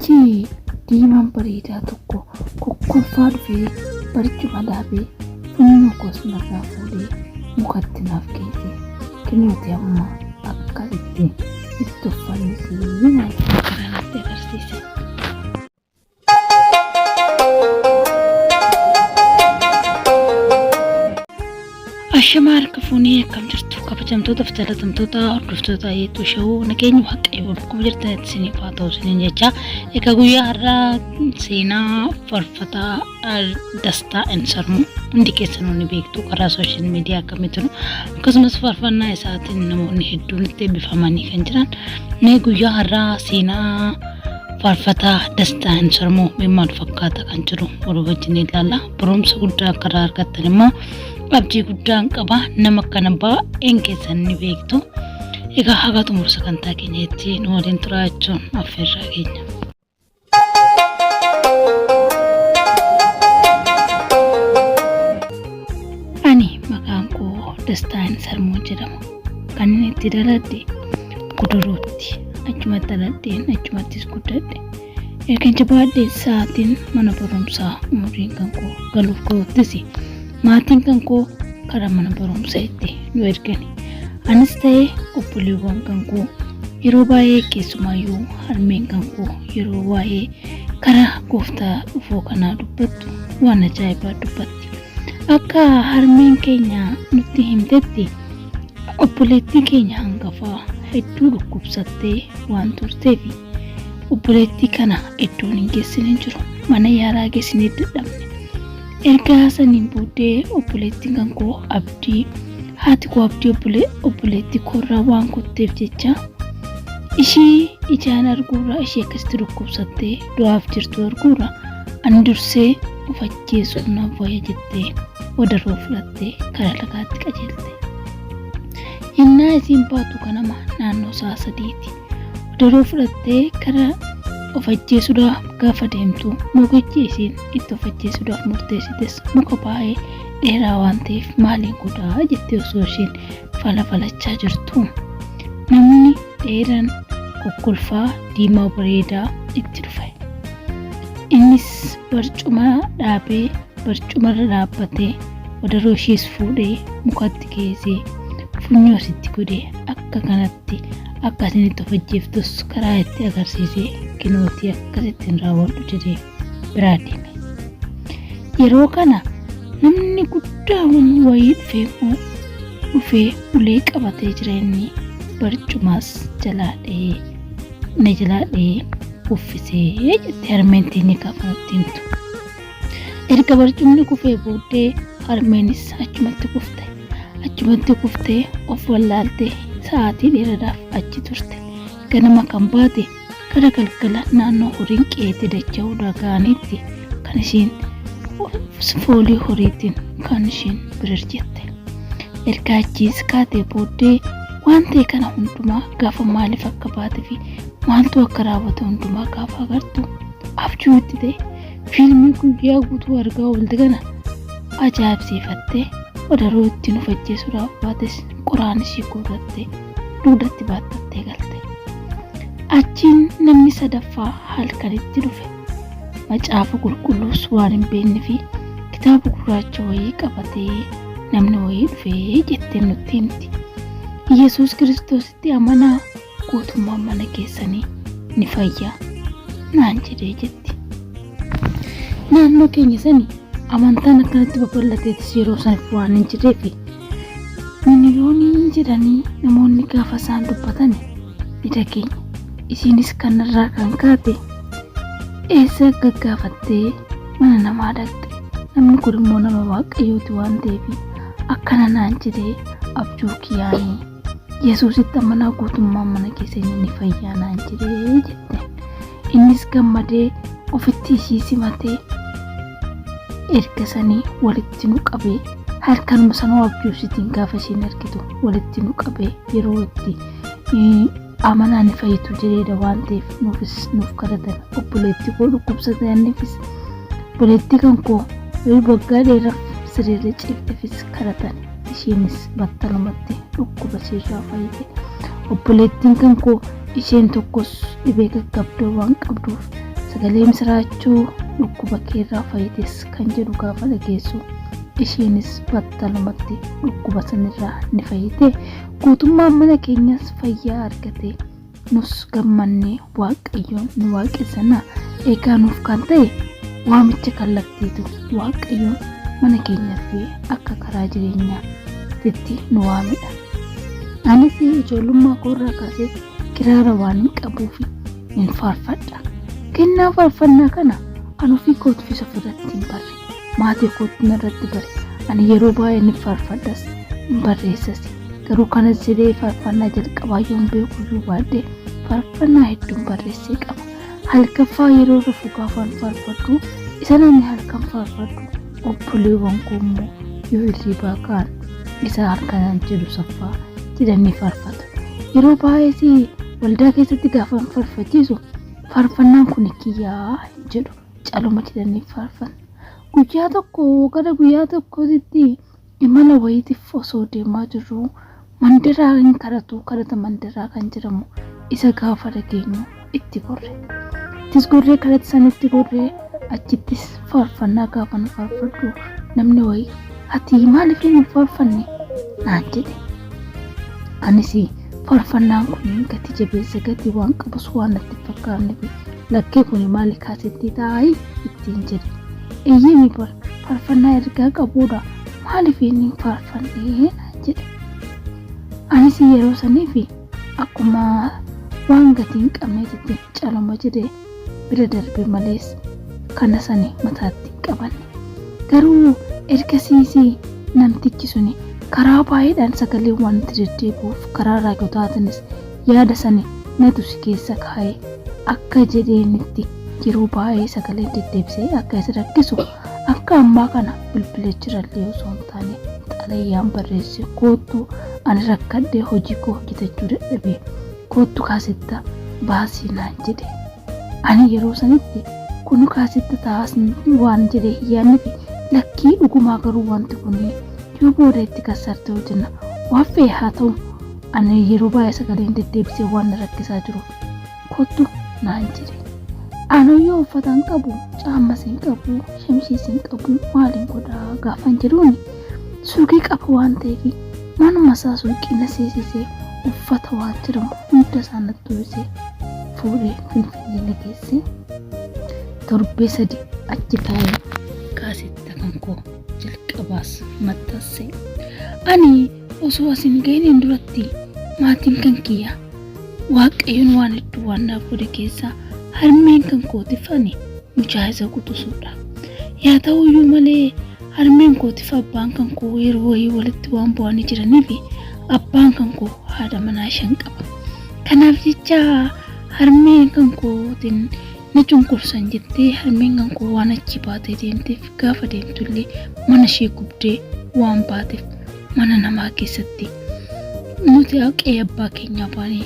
Namichi diimaan bareedaa tokko kokkolfaa dhufee barcuma dhaabee funyoo koos narraa fuudhee mukatti naaf geesse. Kinooti amma akkasitti itti of fannisii naan jedhee karaa natti agarsiise. Ashamaa harka fuunee akkam jirtu kabajamtoota fi jaalatamtoota hordoftoota Eetuu Shawuu nageenya waaqayyoo bakkuma jirtanitti isiniif haa ta'u isiniin jecha egaa guyyaa har'aa seenaa faarfataa Dastaa Insarmuu hundi keessanuu ni beektu karaa sooshaal miidiyaa akkamitti akkasumas faarfannaa isaatiin namoonni hedduun itti eebbifamanii kan jiran mee guyyaa har'aa seenaa Faarfataa Dastaa Insarmuu mee maal fakkaata kan jedhu walii wajjin ilaalla. Barumsa guddaa akka irraa argattan immoo abdii guddaan qaba. Nama kana baay'een keessan ni beektu. Egaa haga xumura sagantaa keenyatti nu waliin turaa jechuun affeerraa keenya. Ani maqaan koo Dastaa Insarmuu jedhama. Kan inni itti dhaladhe Guduruutti. Achumatti dhaladheen achumattis guddadhe. Ergan jabaadhee sa'aatiin mana barumsaa umuriin kan koo galuuf ga'uttis maatiin kan koo karaa mana barumsaa itti nu ergani. Anis ta'ee obboleewwan kan koo yeroo baay'ee keessumaayyuu harmeen kan koo yeroo waa'ee karaa gooftaa dhufuu kanaa dubbattu waan ajaa'ibaa dubbatti. Akka harmeen keenya nutti himtetti obboleettiin keenya hangafaa hedduu dhukkubsattee waan turteef obboleettii kana iddoon hin geessine hin jiru. Mana yaalaa geessinee dadhabne. Erga saniin booddee obboleettiin kan koo abdii haati koo abdii obboleettii koorraa waan kutteef jecha ishii ijaan arguurraa ishee akkasitti dhukkubsattee du'aaf jirtu arguurra ani dursee of ajjeesuun naaf wayya jettee wadaroo fudhattee karaa lagaatti qajeelte. Yennaa isiin baatu ganama naannoo sa'a sadiiti. Wadaroo fudhattee karaa of ajjeesuudhaaf gaafa deemtu mukichi isiin itti of ajjeesuudhaaf murteessites muka baay'ee dheeraa waan ta'eef maaliin godhaa jettee osoo isheen fala falachaa jirtu namni dheeraan kokkolfaa diimaa bareedaa itti dhufe. Innis barcuma dhaabee barcumarra dhaabbatee wadaroo ishees fuudhee mukatti geessee funyoo isitti godhee akka kanatti akka isin itti of ajjeeftus karaa itti agarsiisee kinootii akkasittiin raawwadhu jedhee biraa deeme. Yeroo kana namni guddaan wayii dhufee immoo dhufee ulee qabatee jira inni barcumaas jalaa dha'ee na jalaa dha'ee kuffisee jette harmeen teenya gaafa nutti himtu. Erga barcumni kufee booddee harmeenis achumatti kufte. Achumatti kuftee of wallaaltee sa'aatii dheeraadhaaf achi turte. Ganama kan baate gara galgala naannoo horiin qe'eetti dacha'uudhaa ga'aniitti kan isheen foolii horiitiin kan isheen birir jette. Erga achiis kaatee booddee waan ta'e kana hundumaa gaafa maaliif akka baate fi maaltu akka raawwate hundumaa gaafa agartu abjuu itti ta'e fiilmii guyyaa guutuu argaa oolte kana ajaa'ibsiifattee wadaroo ittiin of ajjeesuudhaaf baates qoraan ishii guurrattee dugdatti baattattee galte. Achiin namni sadaffaa halkanitti dhufe. Macaafa qulqulluus waan hin beekne fi kitaaba gurraacha wayii qabatee namni wayii dhufee jettee nutti himti. Yesuus Kiristoositti amanaa guutummaan mana keessanii ni fayya naan jedhee jetti. Naannoo keenya sani amantaan akkanatti babal'ateetis yeroo saniif waan hin jirreefi miliyoonii jedhanii namoonni gaafa isaan dubbatan ni dhageenya. Isiinis kanarraa kan kaate eessa gaggaafattee mana namaa dhaqxe. Namni kun immoo nama waaqayyooti waan ta'eef akkana naan jedhee abjuu kiyyaanii Yesuusitti amanaa guutummaan mana keessanii ni fayyaa naan jedhee jette. Innis gammadee ofitti ishii simatee erga sanii walitti nu qabee halkanuma sanuu abjuu isiitiin gaafa isheen argitu walitti nu qabee yeroo itti amanaa ni fayyitu jedheedha waan ta'eef nuufis nuuf kadhatan obboleettii koo dhukkubsataniifis obboleettii kan koo waggaa dheeraaf sireerra ciiftefis kadhatan isheenis battalumatti dhukkuba isheerraa fayyite obboleettiin kan koo isheen tokkos dhibee gaggabdoo waan qabduuf Sagalee misiraachuu dhukkuba keerraa fayyites kan jedhu gaafa dhageessu isheenis battalumatti dhukkuba sanirraa ni fayyite. Guutummaan mana keenyas fayyaa argate. Nus gammannee Waaqayyoon ni waaqessina. Egaa nuuf kan ta'e waamicha kallattiitu Waaqayyoon mana keenya fi akka karaa jireenyaatti nu waamedha. Anis ijoollummaa koorraa kaasee kiraara waan hin qabuuf hin faarfadha. Kennaa faarfannaa kana ani ofii kootiif isa ofirratti hin barre. Maatii kootti narratti bare. Ani yeroo baay'ee ni faarfadhas hin barreessas. Garuu kanas jedhee faarfannaa jalqabaa yoon beeku iyyuu baadhee faarfannaa hedduun barreessee qaba. Halkaffaa yeroo rafu gaafan faarfadhu isa namni halkan faarfadhu obboleewwan koo immoo yoo hirribaa ka'an isa halkanaan jedhu saffaa jedhanii faarfatu. Yeroo baay'ees waldaa keessatti gaafan faarfachiisu faarfannaan kun kiyyaa hin jedhu caluma jedhanii faarfatu. Guyyaa tokko gara guyyaa tokkootti imala wayiitiif osoo deemaa jirru mandaraa hin kadhatu kadhata mandaraa kan jedhamu isa gaafa dhageenyu itti gorre. Ittis gorree kadhata sanitti gorree achittis faarfannaa gaafa nu faarfadhu namni wayii ati maaliif hin faarfanne naan jedhe. Anis faarfannaan kun gati jabeessa gatii waan qabus waan natti hin fakkaanneef lakkee kun maali kaasettii taa'ii ittiin jedhe. Eeyyee mi bar faarfannaa ergaa qabuudha maaliif hin faarfanne naan jedhe. Anis yeroo saniif akkuma waan gatii hin qabneetitti caluma jedhe bira darbe malees kana sani mataatti hin qabanne. Garuu ergasiis namtichi suni karaa baay'eedhaan sagalee waan itti deddeebi'uuf karaa raajotaatiinis yaada sani natu si keessa kaa'e akka jedheenitti yeroo baay'ee sagalee deddeebisee akka isa rakkisu akka ammaa kana bilbila jirallee osoo hin taane xalayyaan barreesse koottu ani rakkadhee hojii koo hojjetachuu dadhabee koottu kaasetta baasii naan jedhe. Ani yeroo sanitti kun kaasetta taa'as waan jedhee hin yaadneef lakkii dhugumaa garuu wanti kun yoo booda itti kassarte hojjenna waan fe'e haa ta'u ani yeroo baay'ee sagaleen deddeebisee waan na rakkisaa jiruuf kottu naan jedhe. Ani yoo uffata hin qabu, caammas hin qabu, shamshiis hin qabu, maaliin godhaa gaafan jedhuuni suuqii qaba waan ta'eef manuma isaa suuqii na seesisee uffata waan jedhamu hunda isaa natti uwwisee fuudhee Finfinnee na geesse. Torbee sadi achi taa'ee kaasetta kan koo jalqabaas maxxanse. Ani osoo as hin ga'iniin duratti maatiin kan kiyya Waaqayyoon waan hedduu waan naaf godhe keessaa harmeen kan kootiif ani mucaa isa quxisuudha. Yaa ta'uyyuu malee harmeen kootiif abbaan kan koo yeroo wayii walitti waan bu'anii jiraniif abbaan kan koo haadha manaa 5 qaba. Kanaaf jecha harmeen kan kootiin na cunqursan jettee harmeen kan koo waan achii baatee deemteef gaafa deemtullee mana ishee gubdee waan baateef mana namaa keessatti nuti qe'ee abbaa keenyaa baanee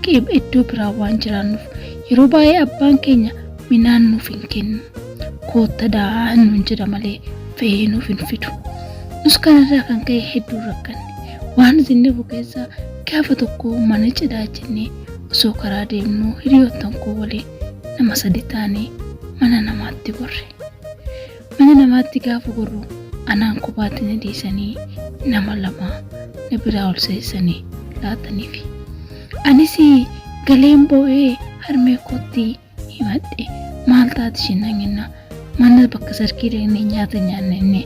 qe'ee iddoo biraa waan jiraannuuf yeroo baay'ee abbaan keenya midhaan nuuf hin kennu. Kootta daa nuun jedha malee fe'ee nuuf hin fidu. Nus kanarraa kan ka'e hedduu rakkanne. Waan isin dhibu keessaa gaafa tokko mana cidhaa jennee osoo karaa deemnuu hiriyoottan koo waliin nama sadi taanee mana namaatti gorre. Mana namaatti gaafa gorru anaan kophaatti na dhiisanii nama lama na biraa ol seessanii laataniifi. Anis galeen boo'ee harmee kootti himadhe maal taati isheen naan mana bakka sarkii dhaqnee nyaata nyaanne inni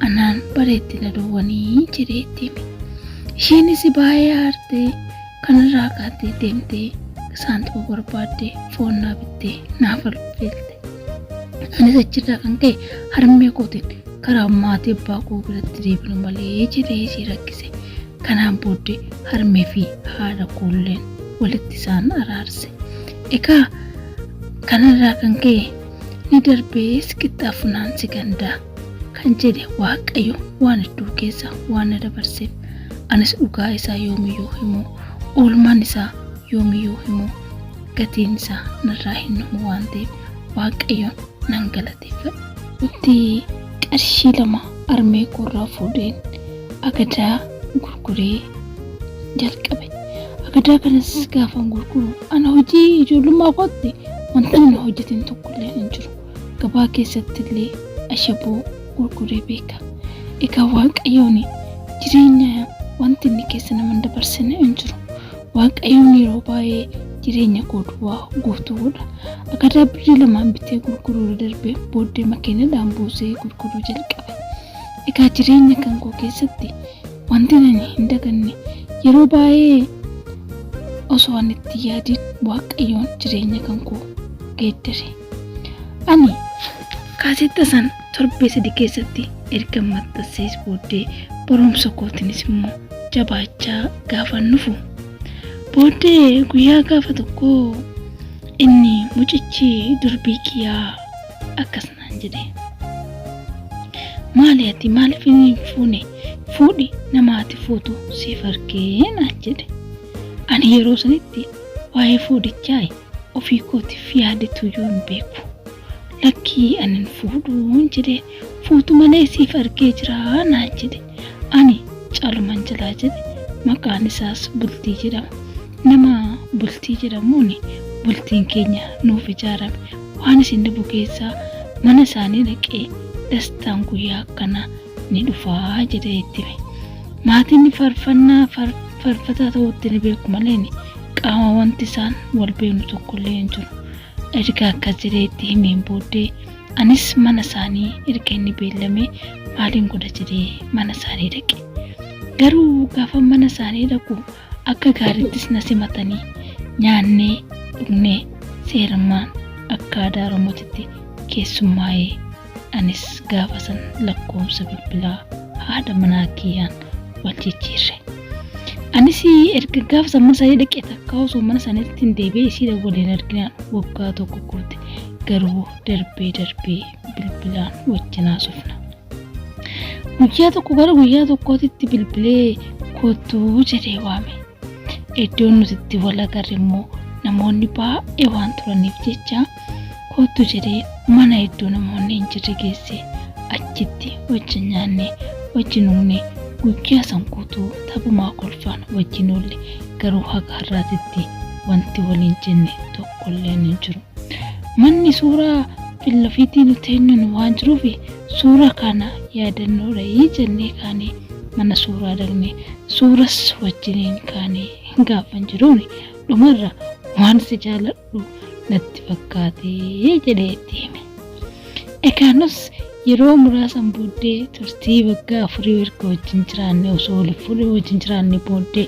anaan bareetti na dhowwanii jedhee itti hime. Isheenis baay'ee aartee kanarraa kaatee deemtee saantima barbaadde foon naa bittee naaf alfeelte. Anis achirraa kan ka'e harmee kootiin karaa maatii abbaa koo biratti deebinu malee jedhee ishee rakkise. Kanaan booddee harmee fi haadha koolleen walitti isaan araarse. Egaa kanarraa kan ka'e ni darbees qixxaa funaansi gandaa kan jedhe Waaqayyo waan hedduu keessa waan na dabarseef anis dhugaa isaa yoomiyyuu himu oolmaan isaa yoomiyyuu himu gatiin isaa narraa hin dhumu waan ta'eef Waaqayyoon nan galateeffadha. Itti qarshii 2 harmee koorraa fuudheen agadaa gurguree jalqabe. Agadaa kanas gaafan gurguru ana hojii ijoollummaa kootti Wanta ani hin hojjetin tokkollee hin jiru. Gabaa keessatti illee ashaboo gurguree beeka. Egaa Waaqayyoon jireenya wanti inni keessa nama hin dabarsine hin jiru. Waaqayyoon yeroo baay'ee jireenya koo duwwaa guutuu godha. Agadaa birrii lamaan bitee gurguruu irra darbee booddee makiinadhaan buusee gurguruu jalqabe. Egaa jireenya kan koo keessatti wanti ani hin daganne yeroo baay'ee osoo ani itti yaadin Waaqayyoon jireenya kan koo geeddare. Ani kaaseetta san torbee 3 keessatti erga maxxansees booddee barumsa kootinis immoo jabaachaa gaafan dhufu. Booddee guyyaa gaafa tokkoo inni mucichi durbii kiyyaa akkas naan jedhe. Maali ati maaliif hin fuune fuudhi nama ati fuutu siif argee naan jedhe. Ani yeroo sanitti waa'ee fuudhichaa ofii kootiif yaadetuyyuu hin beeku. Lakkii ani hin fuudhuun jedhe fuutu malee siif argee jira naan jedhe. Ani caaluman jalaa jedhe maqaan isaas Bultii jedhama. Nama Bultii jedhamuun bultiin keenya nuuf ijaarame. Waan isin dhibu keessaa mana isaanii dhaqee dastaan guyyaa akkanaa ni dhufaa jedhee itti hime. Maatiin faarfannaa faarfataa ta'uutti ni beeku malee qaama wanti isaan wal beeknu tokkollee hin jiru. Erga akkas jedhee itti himeen booddee anis mana isaanii erga inni beellamee maaliin godha jedhee mana isaanii dhaqe. Garuu gaafa mana isaanii dhaqu akka gaariittis na simatanii nyaannee dhugnee seerummaan akka aadaa Oromootitti keessummaa'ee anis gaafa san lakkoomsa bilbilaa haadha manaa kiyyaan wal jijjiirre. Anis erga gaafa san mana isaanii dhaqee takkaa osoo mana isaaniitti hin deebi'ee isiidha waliin arginaan waggaa tokko guute garuu darbee darbee bilbilaan wajjin haasofna. Guyyaa tokko gara guyyaa tokkootitti bilbilee kottuu jedhee waame. Iddoon nuti itti wal agarre immoo namoonni baay'ee waan turaniif jecha kottu jedhee mana iddoo namoonni hin jirre geesse achitti wajjin nyaanne wajjin dhugne guyyaa san guutuu taphumaa kolfaan wajjin oolle garuu haga har'aatitti wanti waliin jenne tokkolleen hin jiru. Manni suuraa fillafiitii nuti eenyuun waan jiruuf suuraa kana yaadannoodha jennee kaanee mana suuraa dhaqne suuras wajjiniin kaanee gaafan jiruun dhumarra waan si jaaladhu natti fakkaatee jedhee itti hime. Egaa nus yeroo muraasan booddee turtii waggaa afurii erga wajjin jiraanne osoo wal fuudhee wajjin jiraanne booddee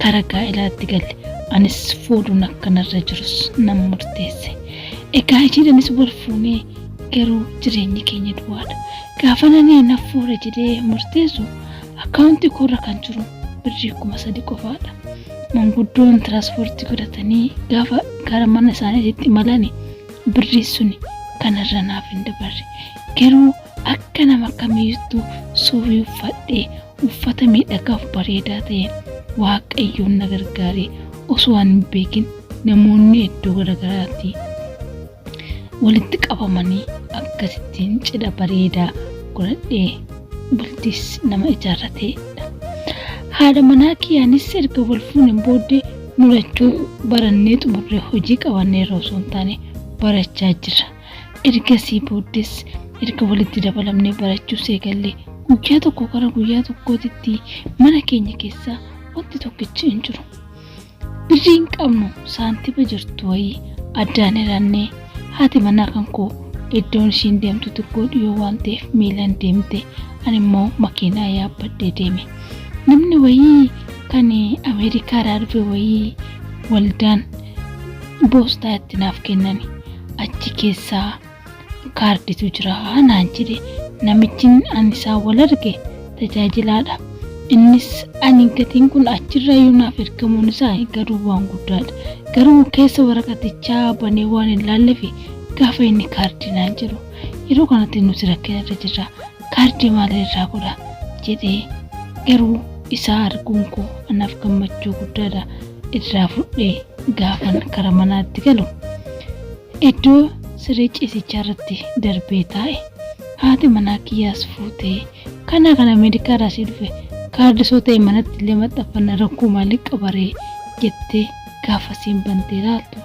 kara gaa'ilaatti galle anis fuudhuun akkanarra jirus nan murteesse. Egaa ishiidhanis wal fuunee garuu jireenyi keenya duwwaadha. Gaafa nani na fuudha jedhee murteessu akkaawuntii koorra kan jiru birrii 3000 qofaadha. Manguddoon tiraanspoortii godhatanii gaafa gara mana isaaniitti imalani birrii suni kanarra naaf hin dabarre. Garuu akka nama kamiyyuttuu suufii uffadhee uffata miidhagaaf bareedaa ta'een Waaqayyoon na gargaaree osoo ani hin beekin namoonni iddoo garagaraatti walitti qabamanii akkasittiin cidha bareedaa godhadhee bultiis nama ijaarrateedha. Haadha manaa kiyyaanis erga wal fuuneen booddee nu lachuu barannee xumurree hojii qabanneerra osoo hin taane barachaa jirra. Ergasii booddees erga walitti dabalamnee barachuus eegalle guyyaa tokko gara guyyaa tokkootitti mana keenya keessaa wanti tokkichi hin jiru. Birrii hin qabnu saantima jirtu wayii addaan hirannee haati manaa kan koo iddoon ishiin deemtu xiqqoo dhiyoo waan ta'eef miilan deemte ani immoo makiinaa yaabbadhee deeme. Namni wayii kan Ameerikaadhaa dhufe wayii waldaan boostaa itti naaf kennani achi keessaa kaarditu jira naan jedhe namichi ani isaan wal arge tajaajilaadha. Innis ani gatiin kun achirraa iyyuu naaf ergamuun isaa garuu waan guddaadha. Garuu keessa waraqatichaa banee waan hin laalleef gaafa inni kaardii naan jedhu yeroo kanatti nuti rakkina irra jirra kaardii maal irraa godha jedhee garuu isaa arguun koo anaaf gammachuu guddaadha irraa fudhee gaafan kara manaatti galu. Iddoo siree ciisichaa irratti darbee taa'e. Haati manaa kiyyaas fuutee kanaa kan Ameerikaadhaa sii dhufe kaardisoo ta'e manatti illee maxxanfanna rakkoo maalii qabaree jettee gaafa siin bantee ilaaltu.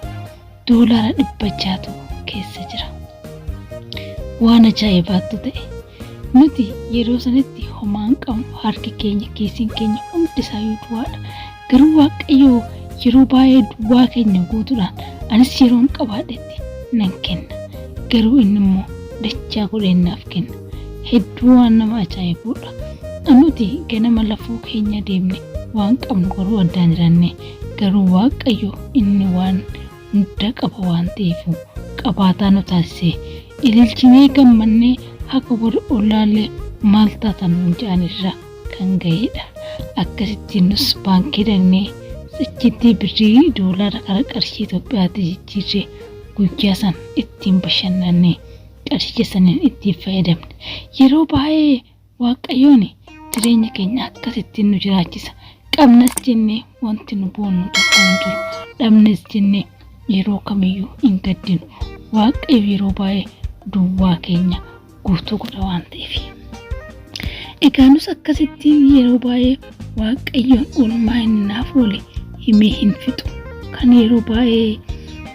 Doolaara 600tu keessa jira. Waan ajaa'ibaattu ta'e. Nuti yeroo sanitti homaa hin qabnu harki keenya kiisiin keenya hundi isaayyuu duwwaadha. Garuu Waaqayyo yeroo baay'ee duwwaa keenya guutuudhaan anis yeroon qabaadhetti nan kenna. Garuu inni immoo dachaa godhee naaf kenna. Hedduu waan nama ajaa'ibuudha. Nuti ganama lafoo keenya deemne waan qabnu garuu addaan hiranne. Garuu Waaqayyo inni waan hunda qaba waan ta'eefu qabaataa nu taasise. Ililchinee gammannee haga warri ollaallee maal taatan nuun jedhan irra kan ga'eedha. Akkasitti nus baankii dhaqnee achitti birrii doolaara kara qarshii Itoophiyaatti jijjiirree guyyaa san ittiin bashannannee qarshicha saniin ittiin fayyadamne. Yeroo baay'ee Waaqayyoon jireenya keenya akkasittiin nu jiraachisa. Qabnas jennee wanti nu boonnu tokko hin jiru. Dhabnes jennee yeroo kamiyyuu hin gaddinu. Waaqayyo yeroo baay'ee duwwaa keenya guutuu godha waan ta'eef. Egaa nus akkasittiin yeroo baay'ee Waaqayyoon oolmaa inni naaf oole himee hin fixu. Kan yeroo baay'ee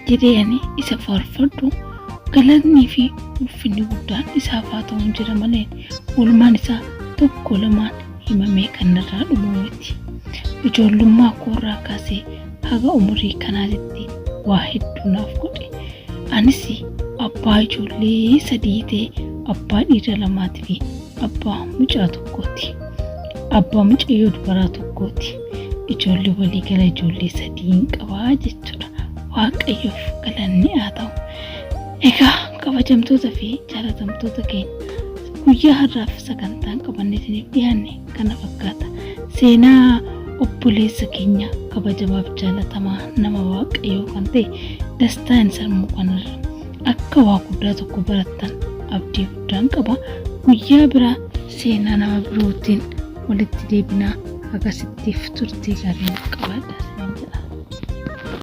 jedhee ani isa faarfadhu galannii fi ulfinni guddaan isaaf haa ta'u jedha malee oolmaan isaa tokko lamaan himamee kan narraa dhumu miti. Ijoollummaa koorraa kaasee haga umurii kanaatitti waa hedduu naaf godhe. Anis abbaa ijoollee sadii ta'e abbaa dhiira lamaatii fi abbaa mucaa tokkooti. Abbaa mucayyoo dubaraa tokkooti. Ijoollee waliigala ijoollee sadiin qabaa jechuudha. Waaqayyoof galanni haa ta'u. Egaa kabajamtoota fi jaalatamtoota keenya guyyaa har'aaf sagantaan qabannee isiniif dhiyaanne kana fakkaata. Seenaa obboleessa keenya kabajamaaf jaalatamaa nama Waaqayyoo kan ta'e Dastaa Insammuu kanarra akka waa guddaa tokko barattan abdii guddaan qaba. Guyyaa biraa seenaa nama birootiin walitti deebinaa hagasittiif turtii gaarii nuuf qabaadha isiniin jedha.